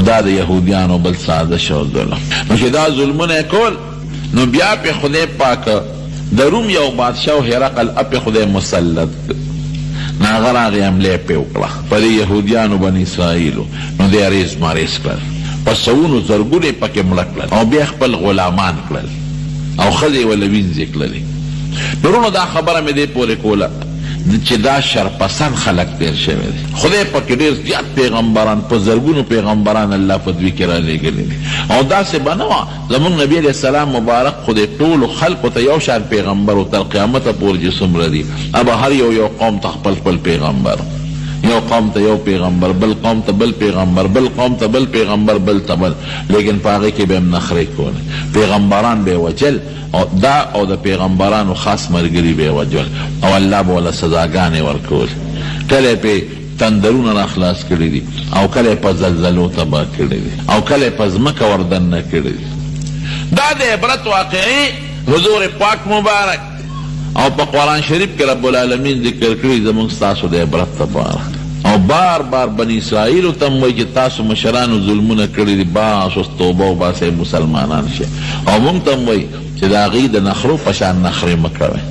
دا د یهودیانو بل سازش او ظلم. نو چې دا ظلمونه یې کول نو بیا پې خدای پاک د روم یو بادشاه و هرقل پې خدای مسلط کړ. نو هغه راغی حمله یې پې وکړه په دې یهودیانو بني اسرائیلو، نو دی ریز مریز کړل، په سوونو زرګونو یې پکې مړه کړل او بیا خپل غلامان کړل او ښځې یې وله وینځې کړلې. نو وروڼو دا خبره مې دې پورې کوله چې دا شرپسند خلک تېر شوی دی. خدای پکې ډېر زیات پیغمبران، په زرګونو پیغمبران الله په دوی کې رالېږلي دي او داسې به نه وه زموږ نبي علیه السلام مبارک خو دې ټولو خلکو ته یو شان پیغمبر و، تر قیامته پورې چې څومره دي به هر یو یو قوم ته خپل خپل پیغمبر، یو قوم ته یو پیغمبر، بل قوم ته بل پیغمبر، بل قوم ته بل پیغمبر، بل ته بل، لیکن په هغې کې به هم نخرې کولې، پیغمبران به یې وژل او دا او د پیغمبرانو خاص ملګري به یې وژل او الله به ورله سزاګانې ورکولې، کله یې پرې تندرونه را خلاص کړي دي او کله یې په زلزلو تباه کړي دي او کله یې په ځمکه ور دننه کړي دي. دا د عبرت واقعې حضور پاک مبارک او په قرآن شریف کې رب العالمین ذکر کړي زموږ ستاسو د عبرت لپاره. او بار بار بني اسرائیلو ته هم وایي چې تاسو مشرانو ظلمونه کړي دي، بس اوس توبه وباسئ مسلمانان شئ. او موږ ته هم وایي چې د هغوی د نخرو په شان نخرې مه کوئ،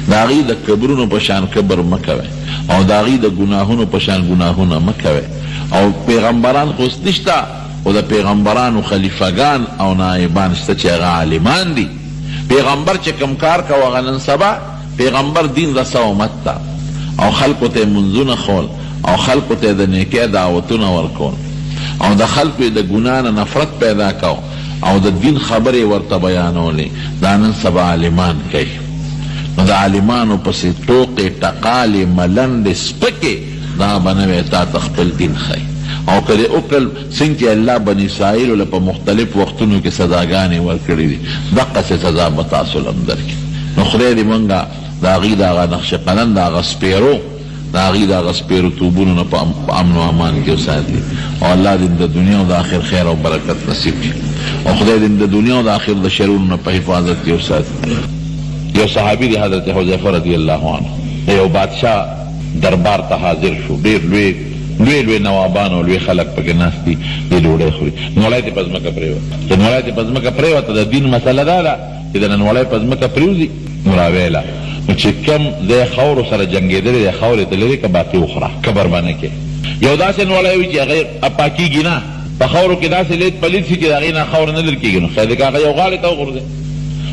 د هغوی د کبرونو په شان کبر مه کوئ او د هغوی د ګناهونو په شان ګناهونه مه کوئ. او پیغمبران خو اوس نشته، خو د پیغمبرانو خلیفه ګان او نائبان شته چې هغه عالمان دي. پیغمبر چې کوم کار کاوه هغه نن سبا پیغمبر دین رساوه امت ته او خلکو ته یې لمونځونه ښول او خلکو ته یې د نیکۍ دعوتونه ورکول او د خلکو یې د ګناه نه نفرت پیدا کاوه او د دین خبرې یې ورته بیانولې. دا نن سبا عالمان کوي. نو د عالمانو پسې ټوقې، ټقالې، ملنډې، سپکې دا به نه وی تاته خپل دین ښیي. او که دې وکړل څنګه چې الله بني اسرائیلو له په مختلفو وختونو کې سزاګانې ورکړې دي دقسې سزا به تاسو له هم درکړي. نو خدای دې مونږ د هغوی د هغه نقش قلم د هغه سپېرو د هغوی د هغه سپېرو توبونو نه په امن و امان کې وساتي او الله دې د دنیا او د آخر خیر او برکت نصیب کړي او خدای دې د دنیا او د آخر د شرونو نه په حفاظت کې وساتي. یو صحابي دی حضرت حذیفه رضی الله عنه د یو بادشاه دربار ته حاضر شو، ډېر لوی لوی لوی نوابان او لوی خلک پکې ناست دي، دی ډوډۍ خوري، نوړی ترې په ځمکه پرېوته، چې نوړی ترې په ځمکه پرېوته د دین مسله دا ده چې د ننوړی په ځمکه پرېوځي نو راویله، نو چې کوم ځای خاورو سره جنګېدلی دی خاورې ته لرې که باقي وخوره، کبر به نه کوې. یو داسې نوړی وي چې هغه پاکېږي نه، په خاورو کې داسې لید پلید شي چې د هغې نه خاوره نه لرې کېږي، نو خیر دی که هغه یو غاړې ته وغورځي،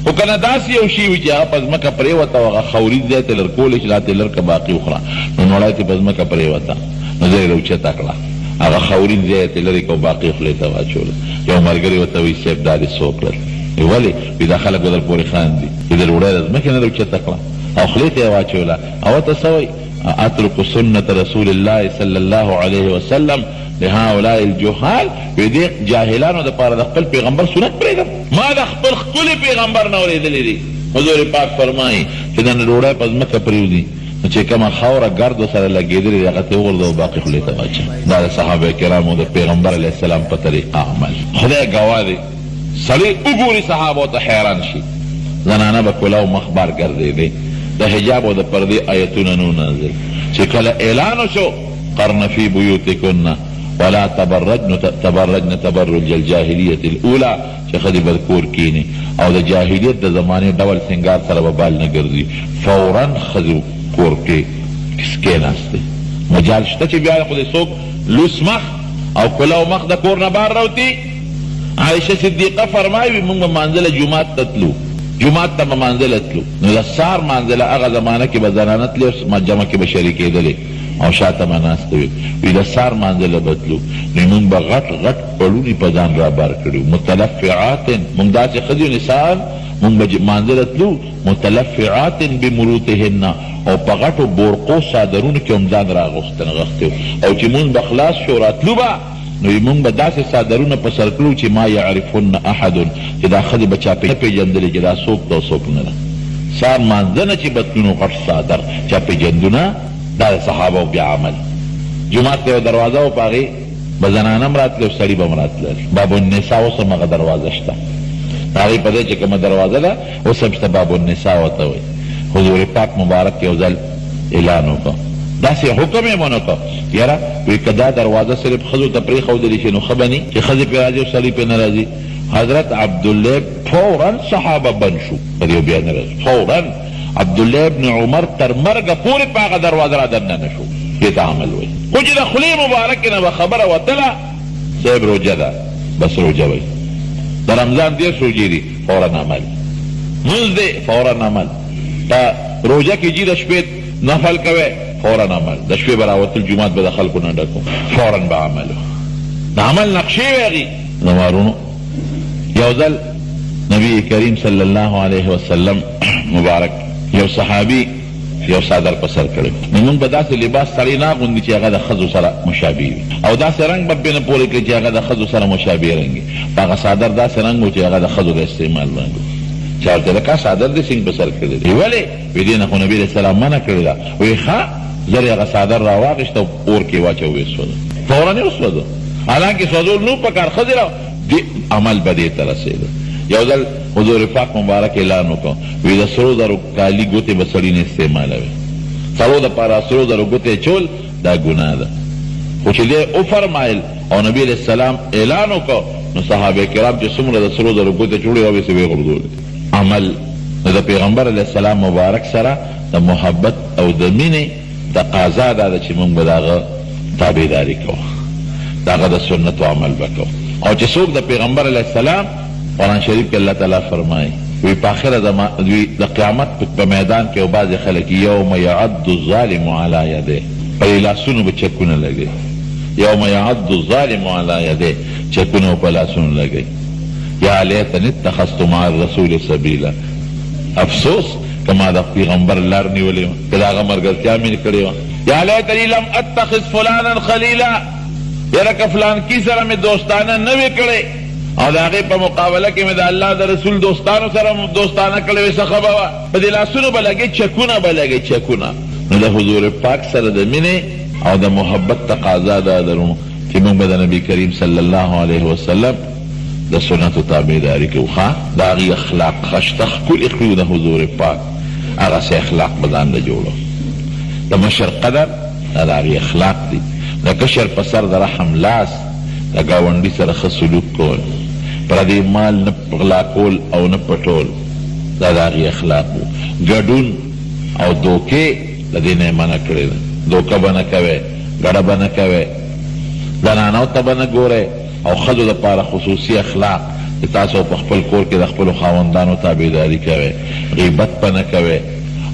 خو که نه داسې یو شی وي چې هغه په ځمکه پرېوته او هغه خاورین ځای ته لر کولی شي، دا ترې لر که باقي وخوره، نو نوړی ترې په ځمکه پرېوته، نو ځای یې راوچته کړه، هغه خاورین ځای یې ترې لرې کړ او باقي یې خولې ته واچوله. یو ملګري ورته وایي صاحب دا دې څه وکړل؟ وایي ولې؟ وایي دا خلک به در پورې خاندي چې د ډوډۍ له ځمکې نه راوچته کړه او خولې ته یې واچوله او ورته څه وایي؟ اترک سنة رسول الله صلی الله علیه وسلم لهؤلاء الجهال، وایي دې جاهلانو دپاره د خپل پیغمبر سنت پرېږدم؟ ما د خپل ښکلي پیغمبر نه اورېدلي دي، حضور پاک فرمایي چې د ډوډۍ په ځمکه پرېوځي نو چې کومه خاوره ګرد ورسره لګېدلې ده هغه ترې وغورځوه باقي خولې ته واچوه. دا د صحابه کرامو د پیغمبر علیه السلام په طریقه عمل. خدای ګواه دی سړی وګوري صحابو ته حیران شي، زنانه به کلاو مخ بار ګرځېدې، د حجاب او د پردې آیتونه نه وو نازل، چې کله اعلان وشو قرن فی بیوتکن ولا تبرجن تبرجن تبرج الجاهلیة الاولی چې ښځې به کور کیني او د جاهلیت د زمانې ډول سینګار سره به بال نه ګرځي، فوراً ښځې کور کې کیناستې، مجال شته چې بیا خو دې څوک لوڅ مخ او کلاو مخ د کور نه بار راوتي؟ عائشه صدیقه فرمایي وي مونږ به مانځه له جومات ته تلو، جومات ته به مانځه له تلو، نو د سهار مانځه له هغه زمانه کې به زنانه تلې او جمع کې به شریکېدلې او شاته به ناستې وې، وي د سهار مانځه له به تلو نو مونږ به غټ غټ پړوني په ځان را بار کړي وو، متلفعات، مونږ داسې ښځې یو نساء، مونږ به مانځه له تلو متلفعات بمروطهن او په غټو بورقو څادرونو کې هم ځان را نغښتي وو او چې مونځ به خلاص شو راتلو به نو وي مونږ به داسې څادرونه په سر کړو چې ما يعرفهن احد چې دا ښځې به چا نه پېژندلې چې دا څوک ده او څوک نه ده. سهار مانځه نه چې به تلو نو غټ څادر چا پېژندو نه، دا د صحابه وو بيا عمل. جومات ته يوه دروازه وه په هغې به زنانه هم راتلې او سړي به هم راتلل. باب النساء اوس هم هغه دروازه شته د هغې په ځای چې کومه دروازه ده اوس هم شته باب النساء ورته وايي. حضور پاک مبارک يو ځل اعلان وکړ. داسې حکم یې ونه کړ. یاره وایي که دا دروازه صرف ښځو ته پرېښودل شي نو ښه به نه چې ښځې پرې راځي او سړي پرې نه راځي. حضرت عبدالله فورا صحابه بند شو، په دې بیا نه راځي. فورا عبدالله ابن عمر تر مرګه پورې په هغه دروازه را دننه نه شو. دې ته عمل وایي. خو چې د خولې مبارکې نه به خبره وتله، صاحب روژه ده، بس روژه وایي. د رمضان 30 روژې دي، فورا عمل. لمونځ دی، فورا عمل. په روژه کې جي د شپې نفل کوی، فورا عمل. د شپې به راوتل، جومات به د خلکو نه ډک و، فورا به عمل و. د عمل نقشې وې هغې. زما وروڼو، یو ځل نبی کریم صلی الله علیه وسلم مبارک یو صحابي یو څادر په سر کړی. نو موږ به داسې لباس سړی نه اغوندي چې هغه د ښځو سره مشابه وي، او داسې رنګ به پرې نه پورې کړي چې هغه د ښځو سره مشابه رنګ وي. په هغه څادر داسې رنګ و چې هغه د ښځو د استعمال رنګ و. چا ورته لکه څادر دې څنګه په سر کړی دی؟ ولې؟ وایي دې نه خو نبي علیه السلام منع کړې ده. وایي ښه، زر یې هغه څادر راواخیست او اور کې یې واچاوه، ویې سوځه. فورا یې وسوځه، حالانکه سوځول نه وو پکار، ښځې را دې عمل به دې ته رسېده. یو ځل حضور پاک مبارک اعلان وکړ، وایي د سرو زرو کالي ګوتې به سړي نه استعمالوي. سړو دپاره سرو زرو ګوتې اچول دا ګناه ده. خو چې دی وفرمایل او نبي علیه السلام اعلان وکړ، نو صحابه کرام چې څومره د سرو زرو ګوتې چوړې وې هسې ویې غورځولې. عمل نو د پیغمبر علیه السلام مبارک سره د محبت او د مینې تقاضا دا ده چې موږ به د هغه تابعداري کوو، د هغه د سنتو عمل به کوو. او چې څوک د پیغمبر علیه السلام، قرآن شریف کې الله تعالی فرمایي، وی په آخره زما وی د قیامت په میدان کې او بعضې خلک یوم یعض الظالم علی یدیه، په لاسونو به چکونه لګوي. یوم یعض الظالم علی یدیه، چکونه به په لاسونو لګوي. یا لیتنی اتخذت مع الرسول سبیلا، افسوس که ما د پیغمبر لار نیولې وه، که د هغه ملګرتیا مې کړې وه. یا لیتنی لم اتخذ فلانا خلیلا، یاره که فلانکي سره مې دوستانه نه وي کړې او د هغې په مقابله کې مې د الله د رسول دوستانو سره دوستانه کړې وي، څه ښه به وه. په دې لاسونو به لګې چکونه به لګې چکونه. نو د حضور پاک سره د مینې او د محبت تقاضا دا ده وروڼو چې موږ به د نبي کریم صلی الله علیه وسلم د سنتو تابعداري کوو. ښه، د هغوی اخلاق ښه شته، ښکلي خوی د حضور پاک هغسې اخلاق به ځان له جوړو. د مشر قدر دا د هغوی اخلاق دي. د کشر په سر د رحم لاس، د ګاونډي سره ښه سلوک کول، پردی مال نه غلا کول او نه پټول، دا د هغوی اخلاق وو. ګډون او دوکې د دې نه یې منع کړې ده. دوکه به نه کوې، ګډه به نه کوې، زنانو ته به نه ګورې. او ښځو لپاره خصوصي اخلاق چې تاسو په خپل کور کې د خپلو خاوندانو تابعداري کوئ، غیبت به نه کوئ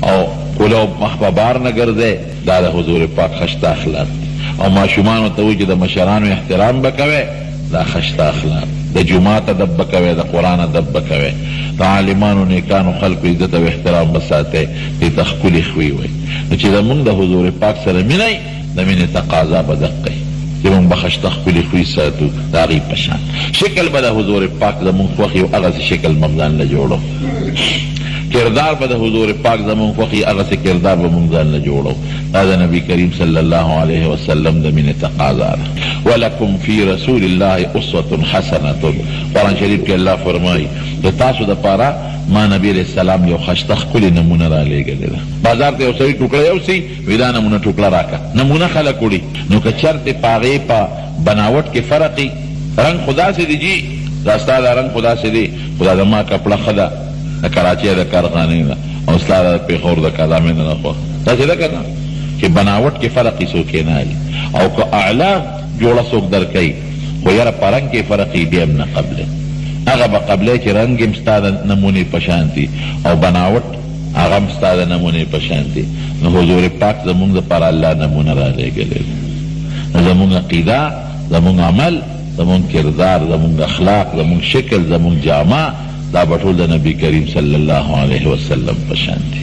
او کوله او مخ په بار نه ګرځئ، دا د حضور پاک خشته اخلاق دي. او ماشومانو ته وایي چې د مشرانو احترام به کوئ، دا خشته اخلاق. د جومات ادب به کوئ، د قرآن ادب به کوئ، د عالمانو نیکانو خلکو عزت او احترام به ساتئ، دې ته ښکلي خوی وایي. نو چې زموږ د حضور پاک سره مینه وي، د مینې تقاضا به دقه وي چې موږ به خشته ښکلي خوی ساتو، د هغوی په شان شکل به د حضور پاک زموږ خوښ وي، هغسې شکل به ځان له جوړو. کردار به د حضور پاک زموږ خوښ وي، هغسې کردار به موږ ځان له جوړو. دا د نبی کریم صلی الله علیه وسلم د مینې تقاضا ده. ولکم فی رسول الله اسوة حسنة، قرآن شریف کې الله فرمایي د تاسو دپاره ما نبی علیه السلام یو خشته ښکلې نمونه رالیږلې ده. بازار ته یو سړي ټوکړه یوسي، وي دا نمونه ټوکړه راکړه، نمونه خلک وړي. نو که چرته په هغې په بناوټ کې فرق وي، رنګ خو داسې دی جي، دا ستا دا رنګ خو داسې دی، خو دا زما کپړه ښه ده، د کراچۍ د کارخانې ده او ستا دا د پېښور ده، که دا مې نه ده خوښه. داسې ده که نه چې بناوټ کې فرق وي څوک یې نه اخلي، او که اعلی جوړه څوک درکوي خو یاره په رنګ کې فرق وي، بیا هم نه قبلوي. هغه به قبلوي چې رنګ یې هم ستا د نمونې په شان دي او بناوټ هغه هم ستا د نمونې په شان دي. نو حضور پاک زمونږ لپاره الله نمونه رالیږلې ده. نو زمونږ عقیده، زمونږ عمل، زمونږ کردار، زمونږ اخلاق، زمونږ شکل، زمونږ جامه، دا به ټول د نبی کریم صلی الله علیه وسلم په شان دي.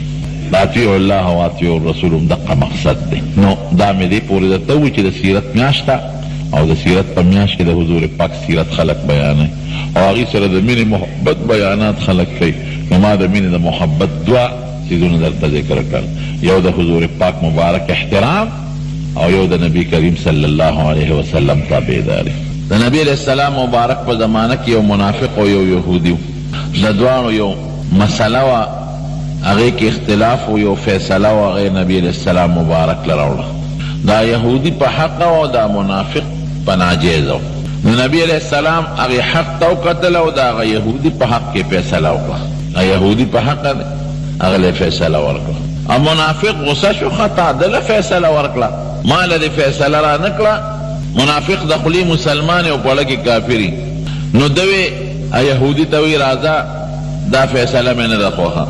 د اطیعوا الله و اطیعوا الرسول هم دقه مقصد دی. نو دا مې دې پورې درته وویل چې د سیرت میاشت ده او د سیرت په میاشت کې د حضور پاک سیرت خلک بیانوي او هغوی سره د مینې محبت بیانات خلک کوي. نو ما د مینې د محبت دوه څیزونه درته ذکر کړل، یو د حضور پاک مبارک احترام او یو د نبی کریم صلی الله علیه وسلم تابعداري. د نبی علیه السلام مبارک په زمانه کې یو منافق او یو یهودي وو، د دواړو یو مسله وه. هغې کې اختلاف و، یو فیصله وه، هغه یې نبي علیه السلام مبارک له راوړه. دا یهودي په حقه و او دا منافق په ناجایزه و. نو نبي علیه السلام هغې حق ته وکتل او د هغه یهودي په حق کې فیصله وکړه. هغه یهودي په حقه دی، هغه له یې فیصله ورکړه. او منافق غوسه شو، خطا ده له فیصله ورکړه، ما له دې فیصله را نه کړه. منافق د خولې مسلمان او په زړه کې کافر وي. نو ده وې یهودي ته وایي راځه دا فیصله مې نه ده خوښه.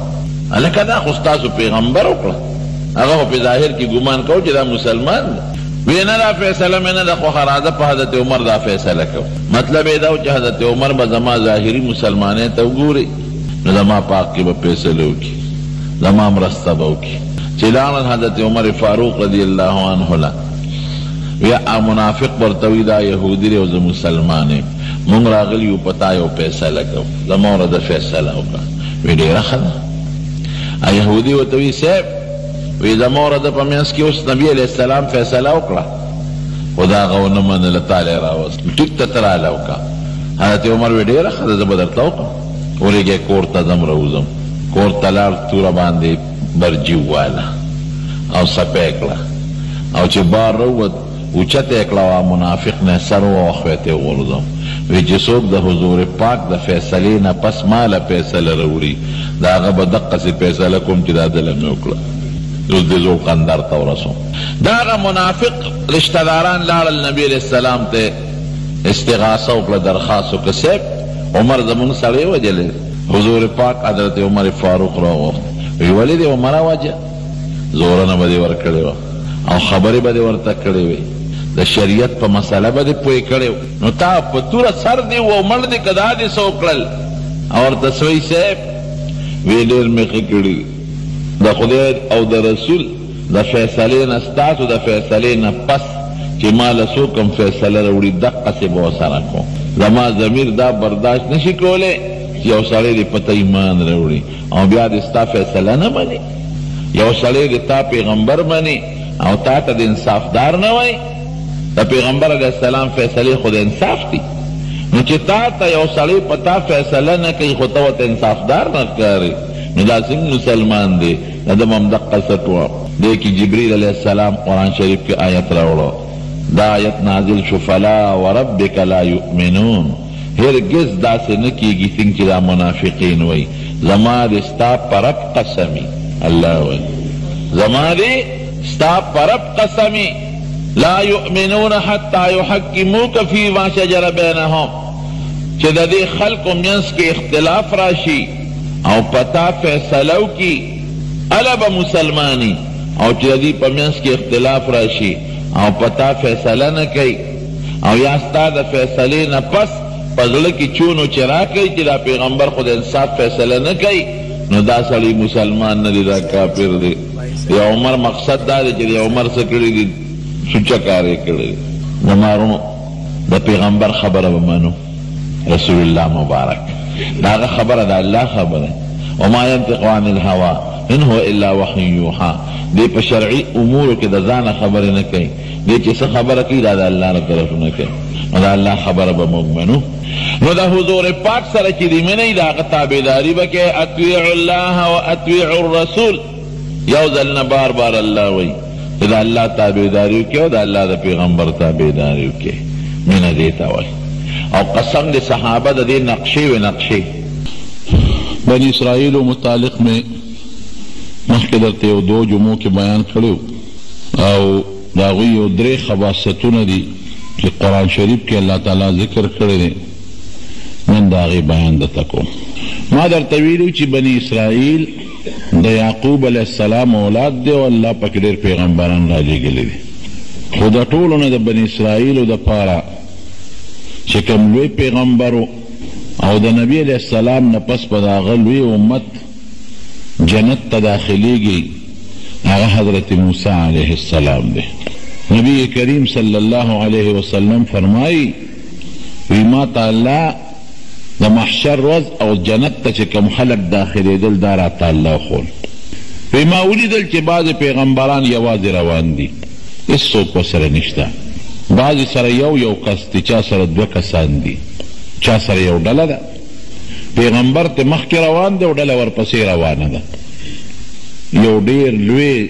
هلکه دا خو ستاسو پیغمبر وکړه، هغه خو په ظاهر کې ګمان کوو چې دا مسلمان دی. وی نه دا فیصله مې نه ده خوښه، راځه په حضرت عمر دا فیصله کوو. مطلب یې دا و چې حضرت عمر به زما ظاهري مسلمانۍ ته وګوري نو زما په حق کې به فیصله وکړي، زما مرسته به وکړي. چې لاړل حضرت عمر فاروق رضی الله عنه له، بیا هغه منافق ورته وایي دا یهودي دی او زه مسلمان یم، مونږ راغلي یو په تا یو فیصله کوو، زما ورته فیصله وکړه. وی ډېره ښه ده. یهودي ورته وایي صاحب وی زما او ده په منځ کې اوس نبي علیه السلام فیصله وکړه، خو دا هغه ونه منله، تا له یې راوست، ټیک ته ته راله وکړه. حضرت عمر وی ډېره ښه ده، زه به درته وکړم، ورېږی کور ته ځم راوځم. کور ته لاړ، توره باندې برجي وواله او څپه یې کړه، او چې بار راووت اوچته یې کړه او منافق نه سر ووخوی ته یې وغورځوم. وی چې څوک د حضور پاک د فیصلې نه پس ما له فیصله راوړي، د هغه به دقسې فیصله کوم چې دا دله مې وکړه. اوس دې زوړ قندر ته ورسوم. د هغه منافق رشته داران لاړل نبي علیه السلام ته استغاثه وکړه، درخواست وکړه، صاحب عمر زمونږ سړی وژلی. حضور پاک حضرت عمر فاروق راوغوښت، وی ولې دې عمر وژه؟ زورنه به دې ورکړې وه او خبرې به دې ورته کړې وې، د شریعت په مسله به دې پوه کړی، نو تا په توره سر دې و مړ دې که دا دې څه وکړل؟ او ورته څه وایي صاحب؟ وی ډېر مې ښه کړي، د خدای او د رسول د فیصلې نه ستاسو د فیصلې نه پس چې ما له څوک هم فیصله راوړي دقسې به ورسره کوم. زما ضمیر دا برداشت نه شي کولی چې یو سړی دې په ته ایمان راوړي او بیا دې ستا فیصله نه مني، یو سړی دې تا پیغمبر مني او تا ته د انصافدار نه وایي. د پیغمبر علیه السلام فیصلې خو د انصاف دي، نو چې تا ته یو سړی په تا فیصله نه کوي خو ته ورته انصافدار نه ښکارې، نو دا څنګه مسلمان دی؟ د ده به هم دقه څټ وه. دې کې جبریل علیه السلام قرآن شریف کې آیت راوړو، دا آیت نازل شو، فلا وربک لا یؤمنون، هرګز داسې نه کېږي څنګه چې دا منافقین وایي، زما دې ستا په رب قسمي، الله وایي زما دې ستا په رب قسمي، لا یؤمنون حتی یحکموک فیما شجر بینهم، چې د دې خلکو منځ کې اختلاف راشي او په تا فیصله وکړي هله به مسلماني، او چې د دې په منځ کې اختلاف راشي او په تا فیصله نه کوي او یا ستا د فیصلې نه پس په زړه کې چون و چرا کوي چې دا پیغمبر خو د انصاف فیصله نه کوي، نو دا سړی مسلمان نه دی، دا کافر دی. د عمر مقصد دا دی چې د عمر څه کړي دي، سوچه کار یې کړی دی. زما وروڼو د پیغمبر خبره به منو، رسول الله مبارک د هغه خبره د الله خبره، وما ينطق عن الهوى ان هو الا وحي يوحى. دی په شرعي امورو کې د ځانه خبرې نه کوي، دی چې څه خبره کوي دا د الله له طرف نه کوي، نو د الله خبره به موږ منو. نو د حضور پاک سره چې دې مینه وي د هغه تابعداري به کوې، اطیعوا الله و اطیعوا الرسول. یو ځل نه بار بار الله وایي چې د الله تابعداري وکړئ او د الله د پیغمبر تابعداري وکړئ. مینه دې ته وایي. او قسم دې صحابه د دې نقشې وې نقشې. بني اسرائیلو متعلق مې مخکې درته یو دوو جمعو کې بیان کړی او د هغوی یو درې خباثتونه دي چې قرآن شریف کې الله تعالی ذکر کړی دی، نن د هغې بیان درته کوم. ما درته ویلي چې بني اسرائیل د یعقوب علیه السلام اولاد دی او الله پکې ډېر پیغمبران رالیږلي دي، خو د ټولو نه د بني اسرائیلو دپاره چې کوم لوی پیغمبر او د نبي علیه السلام نه پس په د هغه لوی امت جنت ته داخلېږي، هغه حضرت موسی علیه السلام دی. نبی کریم صلی الله علیه وسلم فرمایي، وی ما ته الله د محشر ورځ او جنت ته چې کوم خلک داخلېدل دا راته الله وښول. وی ما ولیدل چې بعضې پیغمبران یوازې روان دي، هېڅوک ورسره نشته، بعضې سره یو یو کس دی، چا سره دوه کسان دي، چا سره یو ډله ده. پیغمبر ته مخکې روان دی او ډله ورپسې روانه ده. یو ډېر لوی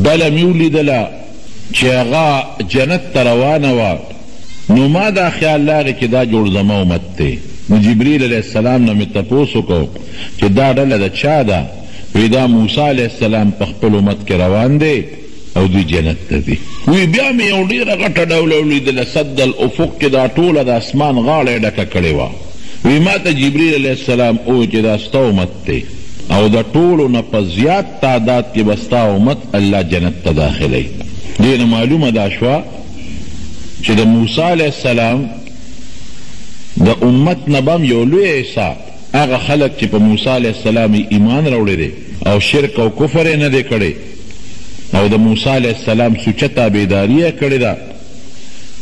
ډله مې ولیدله چې هغه جنت ته روانه وه، نو ما دا خیال راغی چې دا جوړ زما امت دی. نو جبریل علیه السلام نه مې تپوس وکړ چې دا ډله د چا ده؟ وی دا موسی علیه السلام په خپل امت کې روان دی او دوی جنت ته ځي. وی بیا مې یو ډېره غټه ډوله ولیدله، سد الافق، چې دا ټوله د اسمان غاړه یې ډکه کړې وه. وی ما ته جبریل علیه السلام وویل چې دا ستا امت دی او د ټولو نه په زیات تعداد کې به ستا امت الله جنت ته داخلوي. دې نه معلومه دا شوه چې د موسی علیه السلام د امت نه به هم یو لوی حصه هغه خلک چې په موسی علیه السلام یې ایمان راوړی دی او شرک او کفر یې نه دی کړی او د موسی علیه السلام سوچه تابعداري یې کړې ده،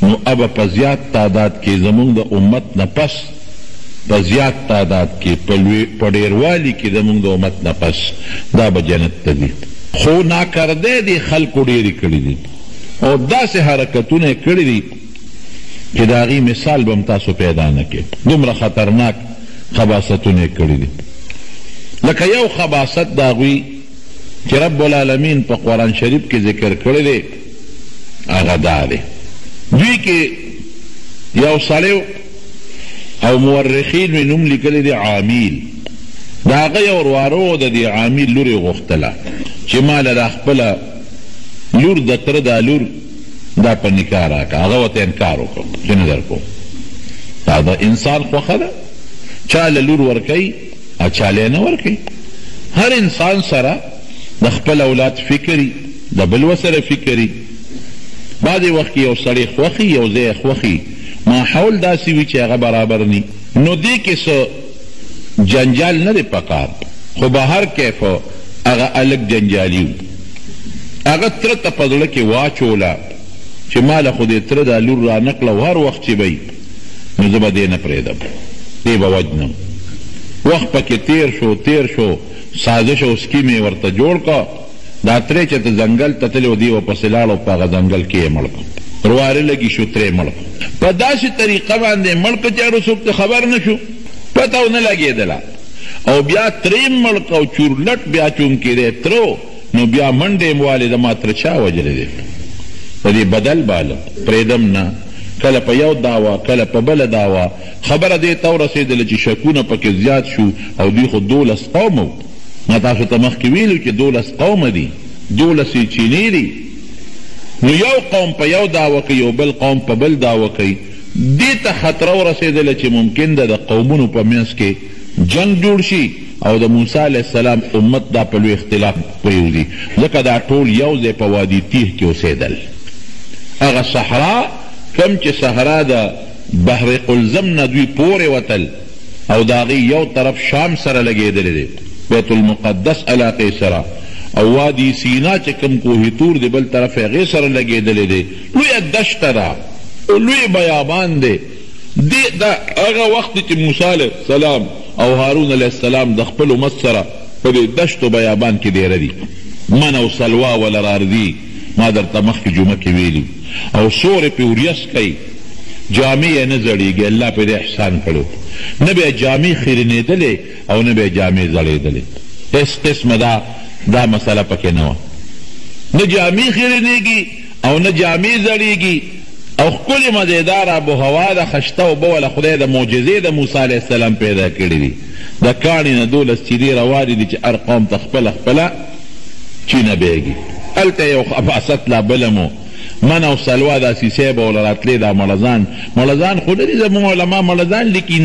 نو ابه په زیات تعداد کې زمونږ د امت نه پس په زیات تعداد کې په لوی په ډېروالي کې زمونږ د امت نه پس دا به جنت ته ځي. خو ناکردۍ دې خلکو ډېرې کړې دي او داسې حرکتونه یې کړي دي چې د هغې مثال به هم تاسو پیدا نه کړئ، دومره خطرناک خباثتونه یې کړي دي. لکه یو خباثت د هغوی چې رب العالمین په قرآن شریف کې ذکر کړی دی هغه دا دی، دوی کې یو سړی او مورخین یې نوم لیکلی دی عامیل، د هغه یو ورواره و، د دې عامیل لور یې غوښتله چې ما له دا خپله لور د تره دا لور دا په نکاح راکړه. هغه ورته انکار وکړ چې نه درکوم. دا د انسان خوښه ده، چا له لور ورکوي او چا له نه ورکوي. هر انسان سره د خپل اولاد فکر وي، د بل ورسره فکر وي. بعضې وخت کې یو سړی خوښي، یو ځای خوښي، ماحول داسې وي چې هغه برابر نی، نو دې کې څه جنجال نه دی پکار. خو به هر کیف هغه هلک جنجالي و، هغه تره ته په زړه کې واچوله چې ما له خو دې تره دا لور رانه کړه او هر وخت چې به وي نو زه به دې نه پرېږدم، دې به وژنم. وخت پکې تېر شو تېر شو، سازش او سکیم یې ورته جوړ کړ. دا ترې چې ته ځنګل ته تللی و، دی ورپسې لاړ او په هغه ځنګل کې یې مړ کړ. رواره لګي شو، ترې مړ کړ. په داسې طریقه باندې مړ کړ چې هر څوک ته خبر نه شو، پته ونه لګېدله. او بیا ترې مړ کړ او چورلټ بیا چونکې دی تره، نو بیا منډې هم والې، زما تره چا وژلی دی؟ د دې بدل باله، پرېږدم نه. کله په یو دعوه، کله په بله دعوه، خبره دې ته ورسېدله چې شکونه پکې زیات شو. او دوی خو دولس قومه وو، ما تاسو ته مخکې ویلو چې دولس قومه دي، دولس یې چینې دي. نو یو قوم په یو دعوه کوي او بل قوم په بل دعوه کوي. دې ته خطره ورسېدله چې ممکن ده د قومونو په منځ کې جنګ جوړ شي او د موسی علیه السلام امت دا په لوی اختلاف پرېوځي، ځکه دا ټول یو ځای په وادي تیه کې اوسېدل. هغه صحرا کوم چې صحرا د بحر قلزم نه دوی پورې وتل او د هغې یو طرف شام سره لګېدلی دی، بیت المقدس علاقې سره، او وادي سینا چې کوم کوه طور دی بل طرف هغې سره لګېدلی دی. لویه دشته ده او لوی بیابان دی. دې دا هغه وخت دی چې موسی علیه السلام او هارون علیه السلام د خپل امت سره په دې دشت و بیابان کې دېره دي. من او سلوا وله راځي، ما درته مخکې جمعه کې ویلي، او سورې پرې وریځ کوي، جامې یې نه زړېږي. الله پرې دې احسان کړی، نه به یې جامې خیرنېدلې او نه به یې جامې زړېدلې. هېڅ قسمه دا دا مسله پکې نه وه، نه جامې خیرنېږي او نه جامې زړېږي، او ښکلې مزېداره آب و هوا ده، خشته اوبه وله خدای د معجزې د موسی علیه السلام پیدا کړې دي. د کاڼي نه دولس چینې روانې دي چې هر قوم ته خپله خپله چینه بهېږي. هلته یو خباثت لا بل هم و، من او سلوا دا سیسې به وله راتلې. دا مړزان مړزان خو نه دي، زموږ علما مړزان لیکي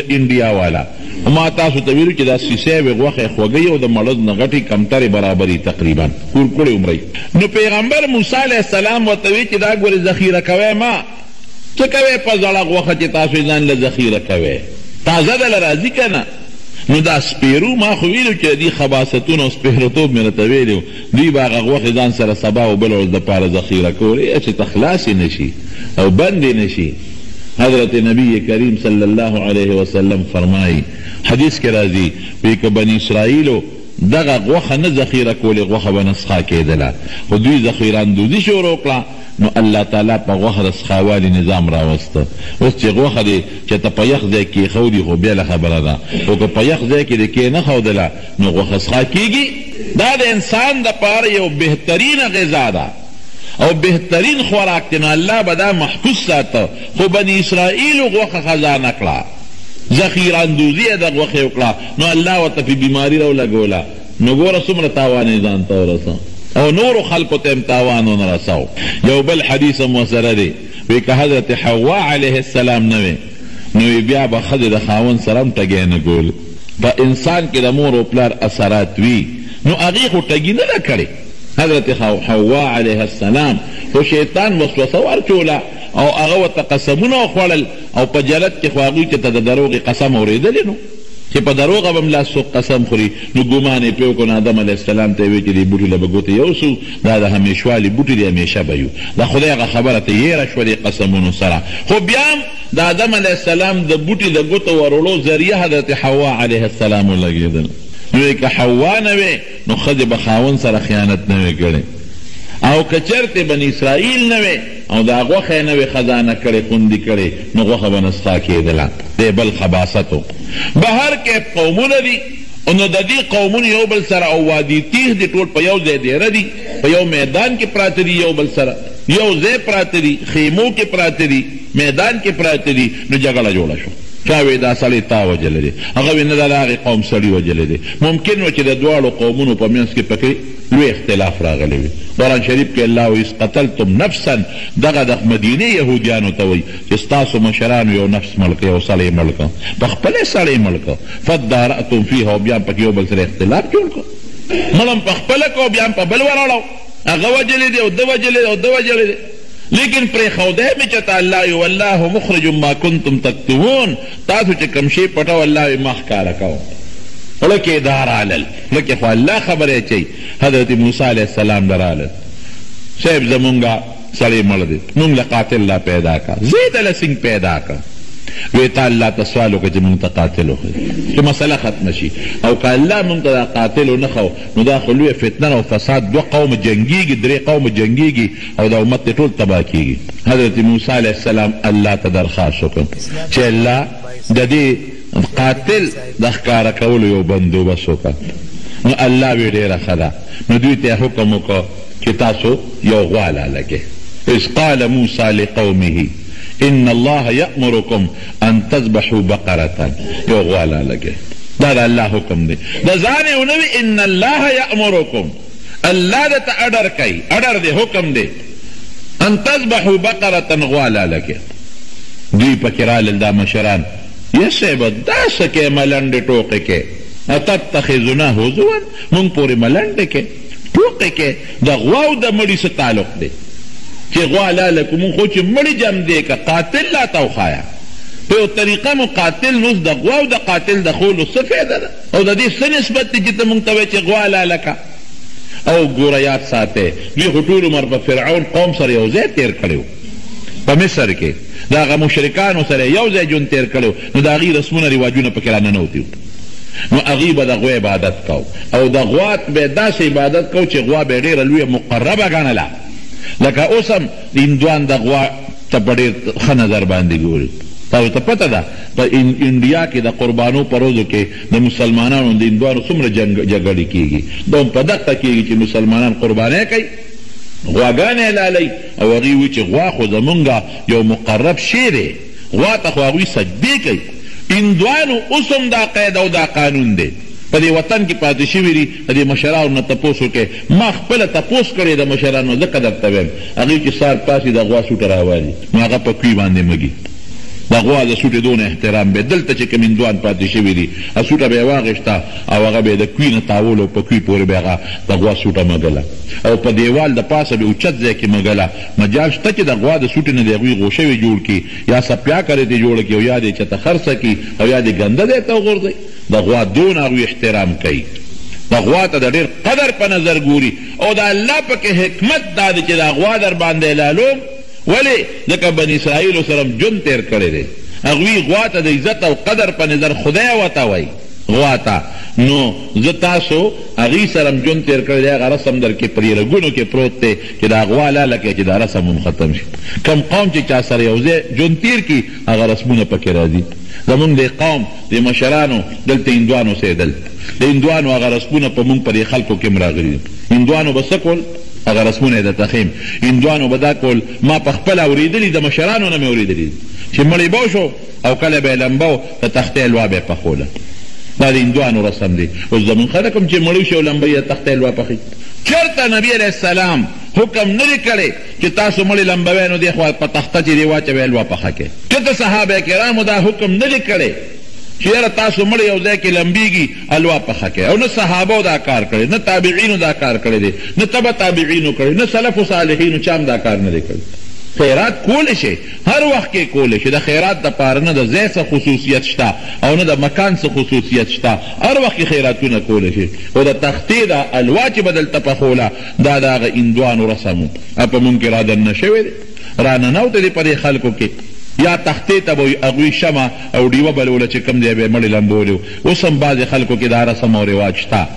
انډیا والا، خو ما تاسو ته ویلو چې دا سیسې وې، غوښه یې خوږه او د مړز نه غټې کمترې برابرې تقریبا کورکوړې عمرې. نو پیغمبر موسی علیه السلام ورته وی چې دا ګورې ذخیره کوی ما، څه کوی په زړه غوښه چې تاسو یې ځان له ذخیره کوی، تازه دله راځي که نه؟ نو دا سپیرو ما خو ویلو چې د دې خباثتونو او سپیرتوب مې راته ویلی و، دوی به هغه غوښې ځان سره سبا او بله ورځ دپاره ذخیره کولې چې ته خلاصې نه شي او بندې نه شي. حضرت نبی کریم صلی الله علیه وسلم فرمایي، حدیث کې راځي، وایي که بني اسرائیلو دغه غوښه نه ذخیره کولې، غوښه به نه څښا کېدله، خو دوی ذخیره اندوزي شروع کړه، نو الله تعالی په غوښه د څښاوالي نظام راوسته. اوس چې غوښه دې چېرته په یخ ځای کې کېښودي خو بېله خبره ده، خو که په یخ ځای کې دې کېنښودله نو غوښه څښا کېږي. دا د انسان دپاره یو بهترینه غذا ده او بهترین خوراک دی، نو الله به دا محفوظ ساته. خو بني اسرائیلو غوښه خزانه کړه، ذخیره اندوزي یې د غوښې وکړه، نو الله ورته پرې بیماري راولګوله. نو ګوره څومره تاوان یې ځان ته ورساوه او نورو خلکو ته هم تاوان ونه رساوه. یو بل حدیث هم ورسره دی، وایي که حضرت حوا علیه السلام نه وی نو وایي بیا به ښځې د خاوند سره هم ټګی نه کولې. په انسان کې د مور او پلار اثرات وي، نو هغې خو ټګي نه ده کړې حضرت حوا علیه السلام، خو شیطان وسوسه ورچوله او هغه ورته قسمونه وخوړل، او په جنت کې خو هغوی چېرته د دروغې قسم اورېدلی نو چې په دروغه به هم لا څوک قسم خوري، نو ګومان یې پرې وکړو. نو آدم علیه السلام ته یې وویل چې دې بوټي له به ګوتې یوسو، دا د همېشوالي بوټي دی، همېشه به یو. د خدای هغه خبره ته هېره شوه دې قسمونو سره. خو بیا هم د آدم علیه السلام د بوټي د ګوتو وروړو ذریعه حضرت حوا علیه السلام ولګېدل. نو یې که حوا نه وی نو ښځې به خاوند سره خیانت نه وی کړی، او که چېرته بني اسرائیل نه وی او دا غوښه یې نه وی خزانه کړې خوندي کړې نو غوښه به نه څښا کېدله. دی بل خباثت و. بهر کیف قومونه دي نو د دې قومونو یو بل سره او وادي تیه دي، ټول په یو ځای دېره دي، په یو میدان کې پراته دي، یو بل سره یو ځای پراته دي، خیمو کې پراته دي، میدان کې پراته دي، نو جګړه جوړه شوه. چا وی دا سړی تا وژلی دی، هغه وی نه دا د هغې قوم سړي وژلی دی. ممکن وه چې د دواړو قومونو په منځ کې پکې لوی اختلاف راغلی وي. قرآن شریف کې الله وایي اذ قتلتم نفسا، دغه د مدینې یهودیانو ته وایي چې ستاسو مشرانو یو نفس مړ کړ، یو سړی مړ کړ، په خپله یې سړی مړ کړ، فادارأتم فیها، او بیا هم پکې یو بل سره اختلاف جوړ کړ، مړ هم په خپله کړ او بیا هم په بل وراړاو، هغه وژلی دی او ده وژلی دی او ده وژلی دی، لیکن پرېښودی مې چېرته الله وایي والله مخرج ما کنتم تکتمون، تاسو چې کوم شی پټو الله وایي ما ښکاره کوم. زړه کې دا رالل، زړه کې خو الله خبرې اچوي. حضرت موسی علیه السلام له رالل، صاحب زمونږ سړی مړ دی، مونږ له قاتل لا پیدا کا، زه یې دله څنګه پیدا کړم؟ وی تا الله ته سوال وکړه چې مونږ ته قاتل وښیي چې مسله ختمه شي، او که الله مونږ ته دا قاتل ونه ښو نو دا خو لویه فتنه او فساد، دوه قومه جنګیږي، درې قومه جنګیږي او دا امت ټول تباه کیږي. حضرت موسی علیه السلام الله ته درخواست وکړ چې الله د دې قاتل د ښکاره کولو یو بندوبست وکړه. نو الله وی ډېره ښه ده. نو دوی ته حکم وکړ چې تاسو یو غوا لاله کړئ. اذ قال موسی لقومه ان الله یأمرکم ان تذبحوا بقرة، یو غوا لاله کړئ، دا د الله حکم دی، د ځان یې ونه وي. ان الله یأمرکم، الله درته اډر کوي، اډر دی، حکم دی، ان تذبحوا بقرة، غوا لاله کړئ. دوی پکې رالل دا مشران، یه صاحب دا څه کوې ملنډې ټوقې کوې، اتتخذنا هزوا، مونږ پورې ملنډې کوې ټوقې کوې، د غوا او د مړي څه تعلق دی چې غوا لاله کړو، مونږ خو چې مړي جمدې که قاتل راته وښایه، په یو طریقه مو قاتل، نو اوس د غوا او د قاتل د ښولو څه فایده ده او د دې څه نسبت دی چې ته مونږ ته وایې چې غوا لاله که؟ او ګوره یاد ساتئ دوی خو ټول عمر په فرعون قوم سره یو ځای تېر کړی و، په مصر کې د هغه مشرکانو سره یو ځای ژوند تېر کړی و، نو د هغوی رسمونه رواجونه پکې راننوتي وو. نو هغوی به د غوا عبادت کاوه او د غوا به یې داسې عبادت کاوه چې غوا به یې ډېره لویه مقربه ګڼله، لکه اوس هم هندوان د غوا ته په ډېر ښه نظر باندې ګوري. تاسو ته پته ده په انډیا کې د قربانو په ورځو کې د مسلمانانو د هندوانو څومره جنګ جګړې کېږي، دا هم په دقه کېږي چې مسلمانان قربانۍ کوي، غواګانې حلالوي، او هغوی وایي چې غوا خو زمونږ یو مقرب شی دی، غوا ته خو هغوی سجدې کوي. هندوانو اوس هم دا قاعده او دا قانون دی، په دې وطن کې پاتې شوي دي. د دې مشرانو نه تپوس وکړئ، ما خپله تپوس کړی د مشرانو ځکه درته وایم. هغوی چې سهار پاڅي د غوا سوټه راوالي نو هغه په کوی باندې مږي، د غوا د سوټې دونه احترام به دلته چې کوم هندوان پاتې شوي دي، سوټه به یې واخیسته او هغه به یې د کوی نه تاولو، په کوی پورې به هغه د غوا سوټه مږله او په دیوال د پاسه به اوچت ځای کې مږله. مجال شته چې د غوا د سوټې نه د هغوی غوشوې جوړ کړي، یا څپیاکه دې ترې جوړه کړي او یا دې چېرته خرڅه کړي او یا دې ګنده ځای ته وغورځوي. د غوا دونه هغوی احترام کوي، د غوا ته د ډېر قدر په نظر ګوري. او د الله پکې حکمت دا دی چې دا غوا در باندې حلالوم، ولې؟ ځکه بني اسرائیلو سره هم ژوند تېر کړی دی، هغوی غوا ته د عزت او قدر په نظر خدای ورته وایي، غوا ته، نو زه تاسو هغوی سره هم ژوند تېر کړی دی، هغه رسم درکې په دې رګونو کې پروت دی چې دا غوا لاله کوي چې دا رسم هم ختم شي. کوم قوم چې چا سره یو ځای ژوند تېر کړي هغه رسمونه پکې راځي. زمونږ د قوم د مشرانو دلته هندوان اوسېدل، د هندوانو هغه رسمونه په مونږ په دې خلکو کې هم راغلي دي. هندوانو به څه کول؟ هغه رسمونه یې درته ښیم. هندوانو به دا کول، ما په خپله اورېدلي، د مشرانو نه مې اورېدلي دي چې مړی به وشو او کله به یې لمبه و، د تختې حلوا به یې پخوله. دا د هندوانو رسم دی. اوس زمونږ خلک هم چې مړی شي او لمبه یې د تختې حلوا پخوي. چېرته نبي علیه السلام حکم نه دی کړی چې تاسو مړی لمبوئ نو دې خوا په تخته چې دی واچوئ حلوا پخه کړئ؟ چېرته صحابه کرامو دا حکم نه دی کړی چې یاره تاسو مړی یو ځای کې لمبېږي حلوا پخه کړئ؟ او نه صحابو دا کار کړی، نه تابعینو دا کار کړی دی، نه تبع تابعینو کړی، نه سلف صالحینو چا هم دا کار نه دی کړی. خیرات کولی شئ، هر وخت کې کولی شئ. د خیرات دپاره نه د ځای څه خصوصیت شته او نه د مکان څه خصوصیت شته، هر وخت کې خیراتونه کولی شئ. خو د تختې دا حلوا چې به دلته پخوله دا د هغه هندوانو رسم و، په مونږ کې را دننه شوی دی، را ننوتی دی په دې خلکو کې. یا تختې ته به وي هغوی شمع او ډیوه بلوله چې کوم ځای به یې مړی لمبولی و. اوس هم بعضې خلکو کې دا رسم او رواج شته،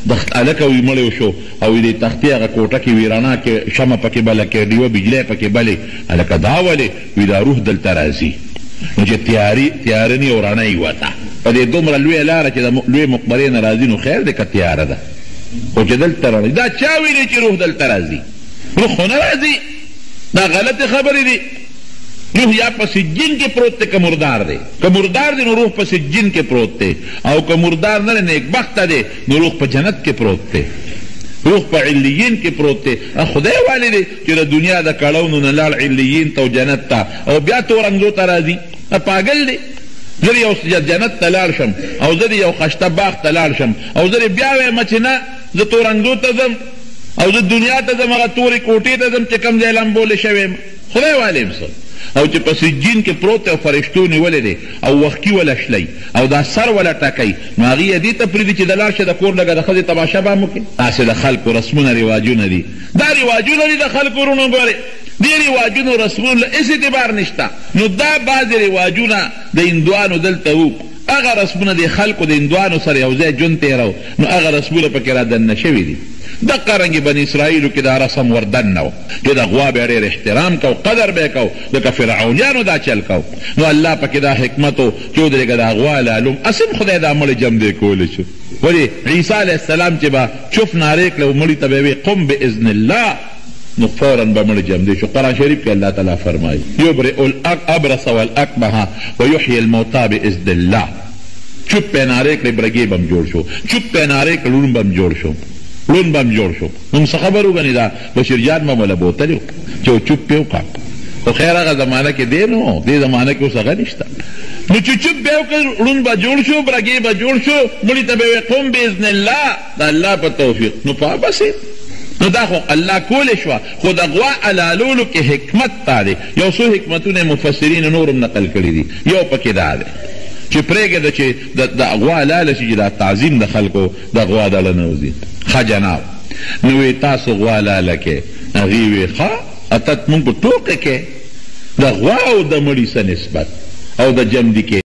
د هلکه وي مړی وشو او وي دې تختې هغه کوټه کې وي رڼا کې شمع پکې بله کې ډیوه بجلی پکې بلې، هلکه دا ولې؟ وي دا روح دلته راځي، نو چې تیاري تیاره ني او رڼا یې وته په دې دومره لویه لاره چې د لوی مقبرې نه راځي نو خیر دی که تیاره ده، خو چې دلته رڼا، دا چا ویلي چې روح دلته راځي؟ روح خو نه راځي، دا غلطې خبرې دي. روح یا په سجین کې پروت دی که مردار دی؟ که مردار دی نو روح په سجین کې پروت دی، او که مردار نه دی نیکبخته دی نو روح په جنت کې پروت دی، روح په علیین کې پروت دی. خدای والي دی چې د دنیا د کړاونو نه لاړ علیین ته او جنت ته او بیا تورنګزو ته راځي، پاګل دی. زه دې یو جنت ته لاړ شم او زه دې یو خشته باغ ته لاړ شم او زه دې بیا وایم چې نه زه تورنګزو ته ځم او زه دنیا ته ځم، هغه تورې کوټې ته ځم چې کوم ځای لمبول شوی یم. خدای والي یم څه. او چې په سجین کې پروت دی او فرشتو نیولی دی او وښکي وله شلوي او دا سر وله ټکوي، نو هغوی یې دې ته پرېږدي چې د لاړ شه د کور لږه د ښځې تماشه به هم وکړې. داسې د خلکو رسمونه رواجونه دي، دا رواجونه دي د خلکو وروڼو، ګورئ دې رواجونو رسمونو له هېڅ اعتبار نشته. نو دا بعضې رواجونه د هندوانو دلته وو، هغه رسمونه د خلکو د هندوانو سره یو ځای ژوند تېرو، نو هغه رسمونه پکې را دننه شوي دي. دقه رنګې بني اسرائیلو کې دا رسم ور دننه و چې د غوا به ډېر احترام کو، قدر به یې کو، ځکه فرعونیانو دا چل کو. نو الله پکې دا حکمت و چې ودرېږه دا غوا لالوم، هسې هم خدای دا مړی جمدی کولی شو. ولې عیسی علیه السلام چې به چوف نارې کړې او مړي ته به یې وې قم باذن الله، نو فوراً به مړی جمدی شو. قرآن شریف کې الله تعالی فرمایي یبرئ الابرص والاکمه ویحیی الموتی باذن الله. چوپ به یې نارې کړې، برګې به هم جوړ شو، چوپ به یې نارې کړې، ړوند به هم جوړ شو، ړوند به هم جوړ شو. موږ څه خبر وو ګنې دا بشیر جان به مو له بوتلی و چې یو چوپ پې وکړه، خو خیر هغه زمانه کې دی، نو دې زمانه کې اوس هغه نشته. نو چې چوپ به یې وکړ، ړوند به جوړ شو، برګې به جوړ شو، مړي ته به یې ویل قم باذن الله، د الله په توفیق، نو پابسې. نو دا خو الله کولی شوه، خو د غوا حلالولو کې حکمت دا دی. یو څو حکمتونه مفسرینو نور هم نقل کړي دي. یو پکې دا دی چې پرېږده چې د غوا حلاله شي، چې دا تعظیم د خلکو د غوا دړه نه وځي. ښه جناب، نو وی تاسو غوا حلاله کړئ. هغې وی ښه اتت مونږ په ټوقې کې د غوا او د مړي څه نسبت او د جمدي کې.